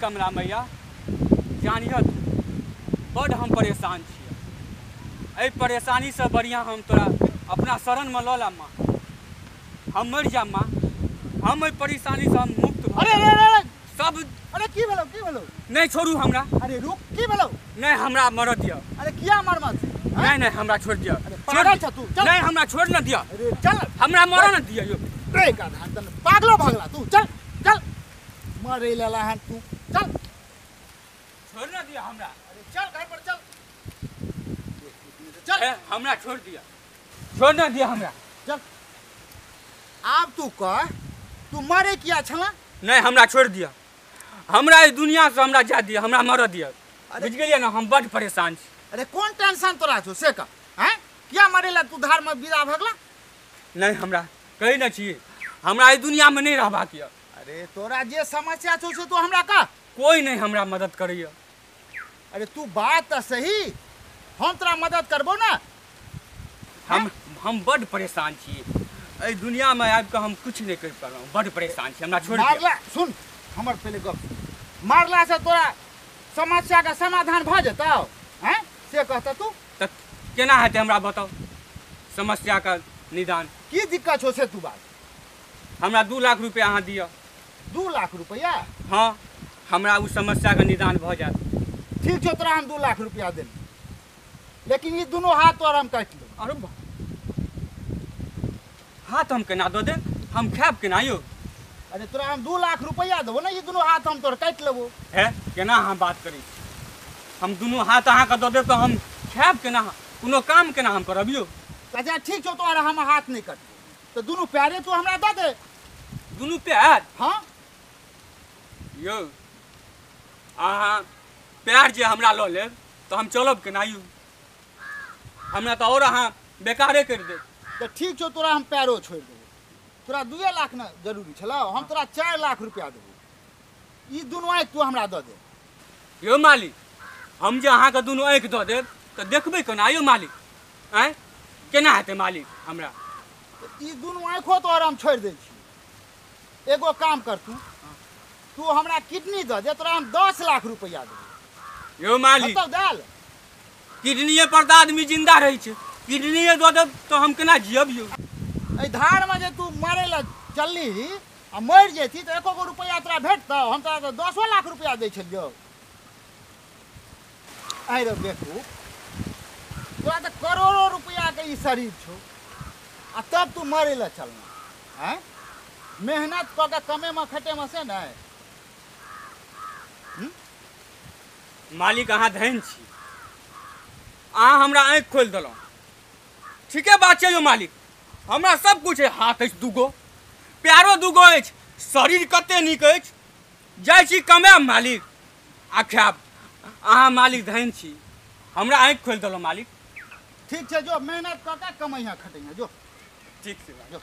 कमला मैया, जानिह तू बड्ड हम परेशान छियै। एहि परेशानीसँ बढ़िआँ हम तोरा अपना शरणमे लऽ लाब माँ, हम मरि जायब माँ, हम एहि परेशानीसँ हम मुक्त भऽ। अरे अरे अरे सब अरे की भेलौ, की भेलौ? नहि छोड़ू हमरा। अरे रुक, की भेलौ? नहि हमरा मरऽ दिअ। अरे किया मरबा? नहीं नहीं हमरा छोड़ दिअ। अरे पागल छ तू, चल। नहीं हमरा छोड़ न दिअ। अरे चल, हमरा मरऽ न दिअ यो। रे गधा तन पागलो भगला तू, चल चल मरे लेला हन तू, चल छोड़ न दिअ हमरा। अरे चल घर पर चल, चल। हमरा छोड़ दिअ, छोड़ न दिअ हमरा, चल। आब तू कह, तू मरे किया छला? नहीं हमरा छोड़ दिअ, हमरा इस दुनिया से हमरा जा दिअ, हमरा मरऽ दिअ। बुझि गेलियै ना, हम बड्ड परेशान छी। अरे कौन टेंशन तोरा छौ से कह, हैं? किया मरेला तू धार में विदा भगला? नहीं हमरा कही न छी, हमरा इस दुनिया में नहीं रहबाक यऽ। अरे तोरा जे समस्या छौ से तू हमरा कह। कोई नहीं हमरा मदद करैया। अरे तू बात तऽ सही, हम तोरा मदद करबो ना। हम बड्ड परेशान छी, एहि दुनिया में आबि कऽ हम किछु नहीं करि पालहुँ, बड्ड परेशान छी, हमरा छोड़ि दिअ। सुन हमर पहिले गप, मारला से तोरा समस्या के समाधान भऽ जेतौ, हैं? से कहता तू तऽ केना हेतै हमरा बताउ समस्या के निदान? की दिक्कत छौ से तू बात। हमरा 2 लाख रुपया अहाँ दिअ। 2 लाख रुपया? हाँ, हमरा ओ समस्या के निदान भऽ जायत। ठीक छौ, तोरा हम 2 लाख रुपया देब, लेकिन ई दुनू हाथ तोरा हम काटि लेब। अरे हाथ हम केना दऽ देब, हम खायब केना यौ? अरे तोरा हम 2 लाख रुपया देबो ने, ई दुनू हाथ हम तोरा काटि लेबो। हे केना अहाँ बात करै छी? हम दुनू हाथ अहाँके दऽ देब तऽ हम खायब केना, कोनो काम केना हम करब यौ? अच्छा ठीक छौ, तोरा हम हाथ नहि कटबो, तऽ दुनू पैरे तू हमरा दऽ दे। दुनू पैर? हाँ यौ, अहाँ पैर जे हमरा लऽ लेब तऽ हम चलब केना यौ? हमरा तऽ आओर अहाँ बेकारे करि देब। तऽ ठीक छौ, तोरा हम पैरो छोड़ि देबो। तोरा 2 लाख ने जरूरी छलौ, हम तोरा 4 लाख रुपया देबो, ई दुनू आँखि तू हमरा दऽ दे। यौ मालिक, हम जे अहाँके दुनू आँखि दऽ देब तऽ देखबै केना यौ मालिक? आँय केना हेतै मालिक हमरा? ई दुनू आँखो तोहर हम छोड़ि दै छी। एगो काम कर, तू तू हमरा किडनी दऽ दे, तोरा हम 10 लाख रुपया देबो। यौ मालिक, किडनीए पर तऽ आदमी जिन्दा रहै छै, किडनीए दऽ देब तऽ हम केना जियब यौ? एहि धारमे जे तू मरै लए चलली आ मरि जेती तऽ एको गो रुपैआ तोरा भेटतौ? हम तोरा तऽ 10 लाख रुपया दै छलियौ। आइ रे बेवकूफ, तोरा तऽ करोड़ो रुपैआके ई शरीर छौ आ तब तू मरै लए चलना? आँय, मेहनत कऽ के कमेमे खटेमे से नहि। मालिक अहाँ धन छी, अहाँ हमरा आँखि खोलि देलहुँ। ठीके बात छै यौ मालिक, हमरा सब कुछ है, हाथ अछि 2 गो, पैरो 2 गो अछि, शरीर कते नीक अछि, जाइ छी कमायब मालिक आ खायब। अहाँ मालिक धन छी, हमरा आँखि खोलि देलहुँ मालिक। ठीक छै, जो मेहनत कऽ के कमैहा खटैहा, जो। ठीक छै जो।